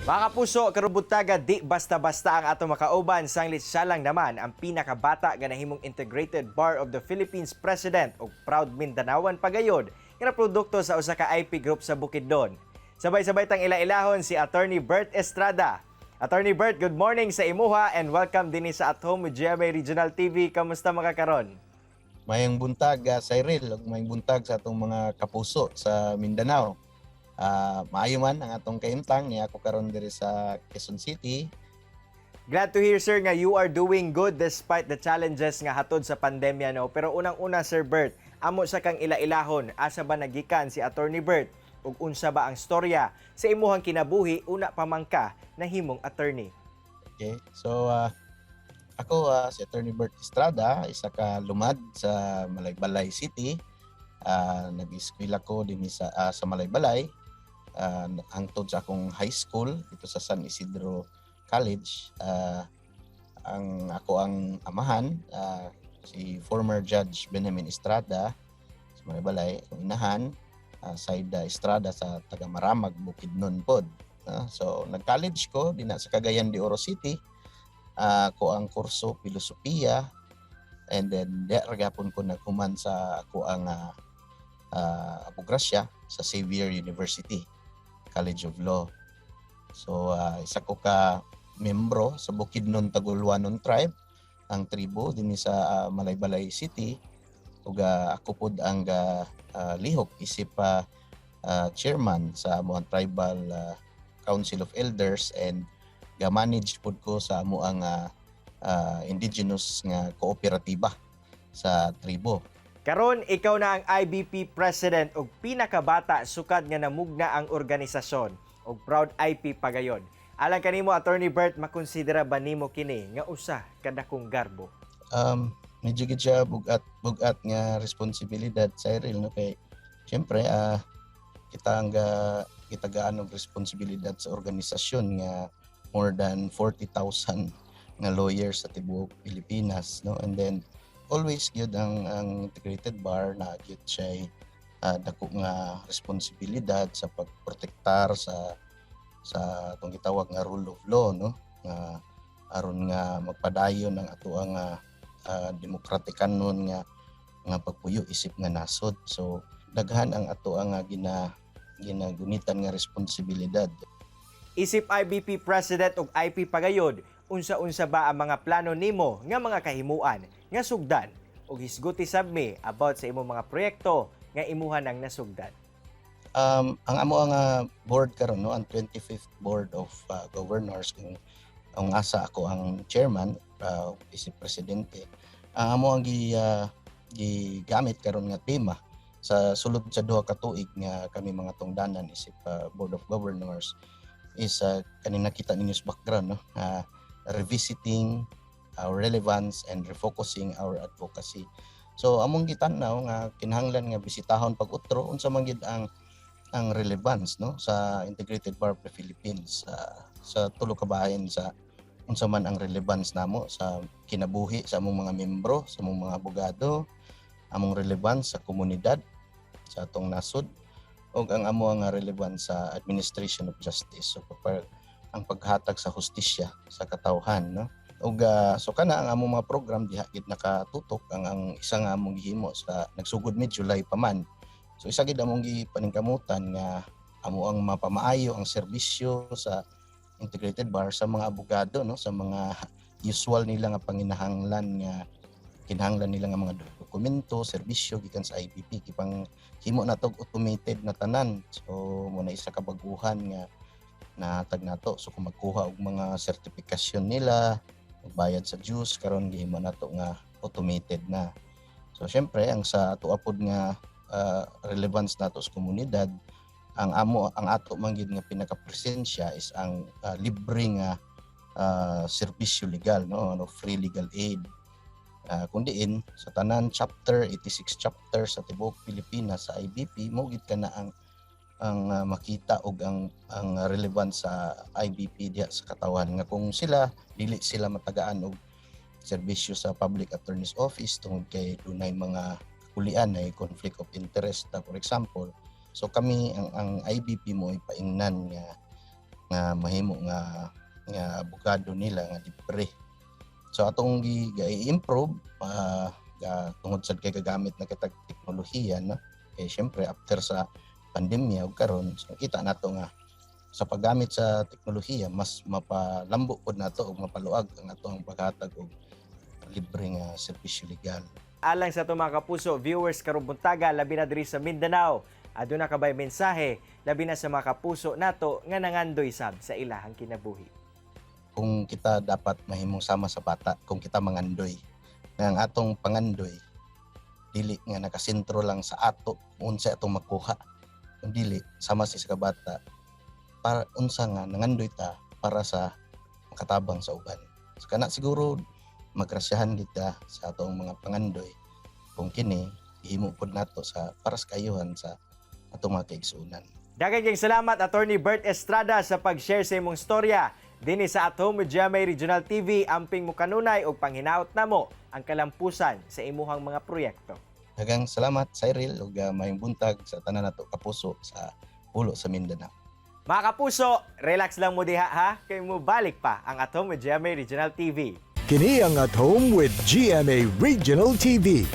Mga kapuso, karong buntaga, di basta-basta ang ato makauban, sanglit siya lang naman ang pinakabata nga nahimong Integrated Bar of the Philippines President ug proud Mindanaoan pagayod nga produkto sa usa ka IP group sa Bukidnon. Sabay-sabay tang ila-ilahon si Attorney Bert Estrada. Attorney Bert, good morning sa imuha and welcome dinhi sa At Home with GMA Regional TV. Kamusta man ka karon? Mayong buntag, Cyril, ug mayong buntag sa atong mga kapuso sa Mindanao. Maayo man ang atong kahimtang niya ako karon diri sa Quezon City. Glad to hear, sir, nga you are doing good despite the challenges nga hatod sa pandemya, no. Pero unang-una, Sir Bert, amo sa kang ila-ilahon, asa ba nagikan si Attorney Bert ug unsa ba ang storya sa imuhang kinabuhi una pa man ka nahimong attorney? Okay. So ako, si Attorney Bert Estrada, isa ka lumad sa Malaybalay City. Nag-eskwela ko dinhi sa Malaybalay hangtod sa akong high school dito sa San Isidro College. Ang ako ang amahan, si former Judge Benjamin Estrada sa Malaybalay, akong inahan, Saida Estrada sa taga Maramag, Bukidnon pod. So nag-college ko dinha sa Cagayan de Oro City. Ako ang kurso Pilosopiya and then di ra gapon ko naghuman sa ako ang abograsya sa Xavier University College of Law. So isa ko ka membro sa Bukidnon Tagolwanon Tribe, ang tribo dinhi sa Malaybalay City, ug ako pod ang lihok isip chairman sa among tribal Council of Elders and ga-manage pod ko sa amo ang indigenous nga kooperatiba sa tribo. Karon, ikaw na ang IBP President ug pinakabata sukad nga namugna ang organisasyon ug proud IP pagayon. Alang kanimo, Attorney Bert, makonsidera ba nimo kini nga usa ka dakong garbo? Medyo gid siya bugat bugat nga responsibilidad, Cyril, no, kay syempre kita ang ga kita gaan og responsibilidad sa organisasyon nga more than 40,000 nga lawyers sa tibuok Pilipinas, no? And then always gyud ang Integrated Bar na gyud siya dako nga responsibilidad sa pagprotektar sa atong gitawag nga rule of law, no, nga aron nga magpadayon ang atoang demokratikanon nga nga pagpuyo isip nga nasod. So daghan ang ato ang ginagunitan nga responsibilidad. Isip IBP President ug IP pagayod, unsa-unsa ba ang mga plano nimo nga mga kahimuan nga sugdan ug hisguti sab mi about sa imong mga proyekto nga imuha nang nasugdan? Ang amo ang board karon, no, ang 25th Board of Governors, kung ang asa ako ang chairman, isip presidente. Ang amo ang gigamit karon nga tema sa sulod sa 2 ka tuig nga kami mga tungdanan isip Board of Governors is kaning nakita ninyo sa background, no, revisiting our relevance and refocusing our advocacy. So among gitan-aw nga kinahanglan nga bisitahon pag utro unsa man gid ang relevance, no, sa Integrated Bar of the Philippines sa tulo ka bahin, sa unsa man ang relevance namo sa kinabuhi sa among mga membro, sa among mga abogado, among relevance sa komunidad sa atong nasod, ug ang amo nga relevance sa administration of justice, so ang paghatag sa hustisya sa katawhan, no? Ug so kana ang among mga program diha gid nakatutok. Ang isa nga among gihimo sa nagsugod mi July pa man, so isa gid among gipaningkamutan nga amo ang mapamaayo ang serbisyo sa Integrated Bar sa mga abogado, no, sa mga usual nila nga panginahanglan nga kinahanglan nila nga mga dokumento, serbisyo gikan sa IBP. Gipang himo na tog automated na tanan. So mo na isa ka baguhan nga nahatag nato. So kung magkuha og mga sertifikasyon nila, magbayad sa dues, karon gihimo nato nga automated na. So syempre ang sa ato pod nga relevance nato sa komunidad, ang amo ang ato man gid nga pinakapresensya is ang libre nga serbisyo legal, no, ano, free legal aid. Kung diin sa tanan chapter, 86 chapter sa tibuok Pilipinas sa IBP, mo gid kana ang makita og ang relevance sa IBP diha sa katawan, nga kung sila dili sila matagaan og serbisyo sa Public Attorney's Office tungod kay dunay mga kulian ay conflict of interest, for example. So kami ang IBP mo ipaingnan nga Nga mahimo nga nga abogado nila nga libre. So atong gi improve tungod sad kay gagamit na kitag teknolohiya, no, kay syempre after sa pandemya ug karon, so kita nato nga sa paggamit sa teknolohiya mas mapalambo pod nato ug mapaluag ang atong paghatag og libre nga serbisyo legal. Alang sa atong mga kapuso viewers karong buntaga, labi na diri sa Mindanao, aduna ka bay mensahe labi na sa mga kapuso nato nga nangandoy sab sa ilahang kinabuhi? Kung kita dapat mahimong sama sa bata, kung kita mangandoy nga ang atong pangandoy dili nga nakasentro lang sa ato, unsa atong makuha, kung dili sama sa isa ka bata para unsa nga nangandoy ta para sa makatabang sa uban. So kana siguro magrasyahan kita sa atong mga pangandoy kung kini himo pod nato sa para sa kaayuhan sa atong mga kaigsuonan. Daghang kayong salamat, Attorney Bert Estrada, sa pag-share sa imong storya dinhi sa At Home with GMA Regional TV. Amping mo kanunay og panghinaot namo ang kalampusan sa imuhang mga proyekto. Daghang salamat, Cyril, ug maayong buntag sa tanan nato kapuso sa pulo sa Mindanao. Mga kapuso, relax lang mo diha ha, kay mo balik pa ang At Home with GMA Regional TV. Kini ang At Home with GMA Regional TV.